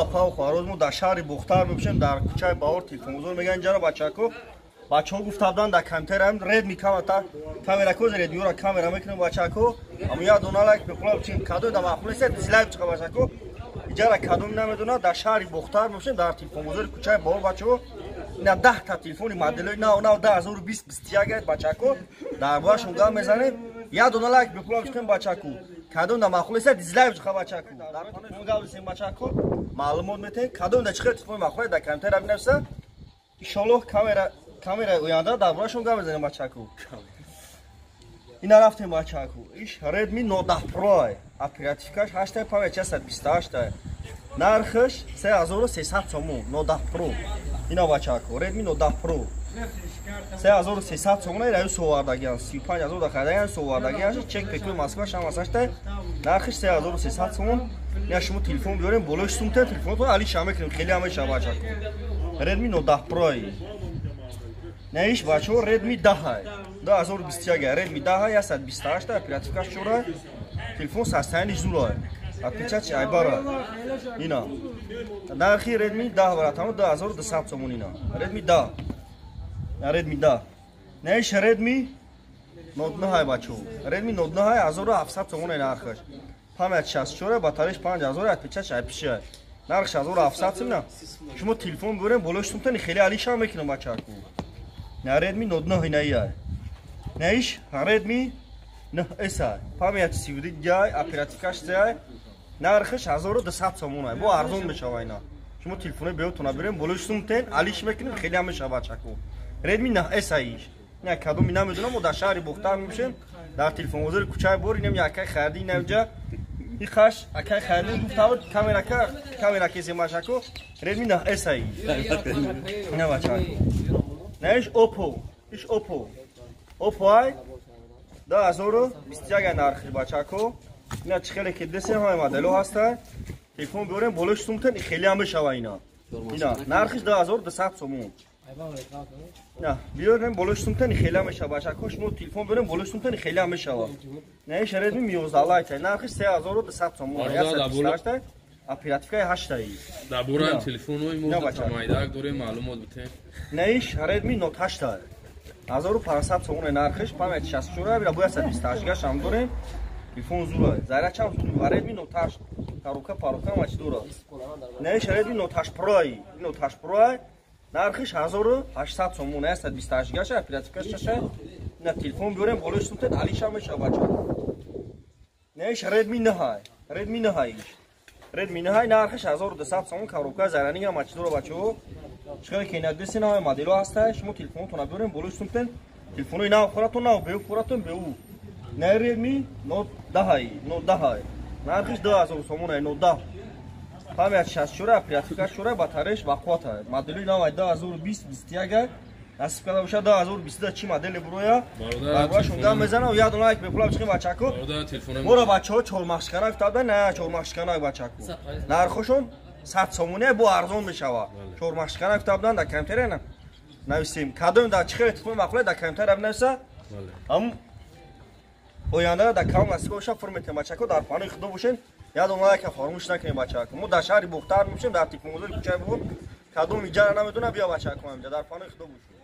Апа хоҳароз, мо дар шаҳри Бохтар мебошем, дар кӯчаи Баҳор телефонбозор мегӯянд инҷаро бачако. Бачаҳо гуфта буданд дар компютерам Redmi камата камера коз Redmi-ро камера мекунем бачако. Аммо як дона лайк мехӯрам, чин кадом да маъқул нест, дизлайк чиқа бачако. Иҷара кадом намедонад, дар шаҳри Бохтар мебошем, дар телефонбозори кӯчаи Баҳор бачаҳо. Ина 10 та телефони моделои нав нав 2020 21 бачако. Дар борашон гап мезанем. Як дона лайк бихӯрам чиқем бачако. Кадом да маъқул нест, дизлайк чиқа бачако. Дар телефон гап мезанем бачако. Маълумот метаҳем. Кадом да чӣ хел телефони маъқул дар компютер бинависа. Иншоаллоҳ камераи оянда дар борашон гап мезанем бачако. Ина рафтем бачако. Иш Redmi Note 10 Pro оперативкаш 8 память 128. Нархаш 3300 сомон Note 10 Pro. Ина бачако Redmi Note 10 Pro 3300 сомон ира совардагиан 35000 да харидагиан совардагиан чек пекуи Москва шам асашта нархаш 3300 сомон. Ина шумо телефон биёрем болои сумта телефонтон али шам мекунем хеле ҳам мешава бачако. Redmi Note 10 Pro. Наиш бачаҳо Redmi 10 2021 Redmi 10 128 оперативкаш 4 телефон состояниш зура отпечатки айбара. Ина нархи Redmi 10 братано 2200 сомон. Ина Redmi 10 Redmi 10. Наиш Redmi Note 9 бачаҳо. Redmi Note 9 1700 сомон нархаш. Память 64 батареяш 5000 отпечатки айпиши. Нархаш 1700 сомон. Шумо телефон биёрем болои сумтани хеле алиша мекунам бачако. На Redmi Note 9 инаия. Наиш Redmi 9S. Память 32 ГБ, оперативкаш 3. Нархаш 1200 сомон. Бо арзон мешава ина. Шумо телефони биётона биёрем болои сумтен алиш мекунем хеле ҳам мешава бачако. Redmi 9S иш. На кадоми намедонам, мо дар шаҳри Бохтар мебошем, дар телефонбозори кӯчаи Бор инам якай хариди инамҷа. И хаш акай хариди гуфта буд камерака камера кесем бачако. Redmi 9S иш. На бачако. Наиш Oppo, иш Oppo. Oppo ай 2021 нархи бачако. Ина чӣ хеле ки десем ҳамаи моделҳо ҳастанд. Телефон биёрем болои сумтен хеле ҳам мешава ина. Ина нархиш 2200 сомон. На биёрем болои сумтен хеле ҳам мешава бачако. Шумо телефон биёрем болои сумтен хеле ҳам мешава. Наиш Redmi 11 Lite нархиш 3200 сомон. 128 оперативкаи 8. Дар бораи телефонҳои мо тамайдак дорем маълумот битем. Наиш Redmi Note 8 1500 сомон нархиш, память 64 бира бояд 128 гаш ҳам дорем. Телефон зура, зарячам зура, Redmi Note 8 коробка парока ма чӣ дора. Наиш Redmi Note 8 Pro, Note 8 Pro нархиш 1800 сомон, 128 гаш оперативкаш 6. На телефон биёрем болои сумтен алиша мешава бача. Наиш Redmi 9, Redmi 9 Redmi 9 нархиш 1200 сомон, коробка заряни ҳам чӣ дора бачаҳо. Чӣ ки ина десен ҳамаи моделҳо ҳастанд. Шумо телефонотонро биёрем болои сумтен телефонои нав хоратон нав беу хоратон беу. На Redmi Note 10 Note 10 нархиш 2000 сомон Note 10 память 64 оперативка 4 батареяш бақувват. Модели нав 2020 21 насиб карда бошад 2022 чӣ модели буроя. Барбашон гап мезанам, як дона лайк бепулам чиқем бачако. Моро бачаҳо чормахшиканак гуфта на чормахшиканак бачако. Нархошон 100 сомоне бо арзон мешава. Чормахшиканак гуфта буданд дар компютер нависем. Кадом дар чӣ хеле телефон маъқул дар компютер бинависа. Ам оянда дар кам насиб боша фур метем бачако. Дар панои худо бошен. Як дона лайка фаромӯш накунем бачако. Мо дар шаҳри Бохтар мебошем, дар телефонбозори кӯчаи Баҳор. Кадом иҷара намедонам, биё бачако инҷа дар панои худо бошем.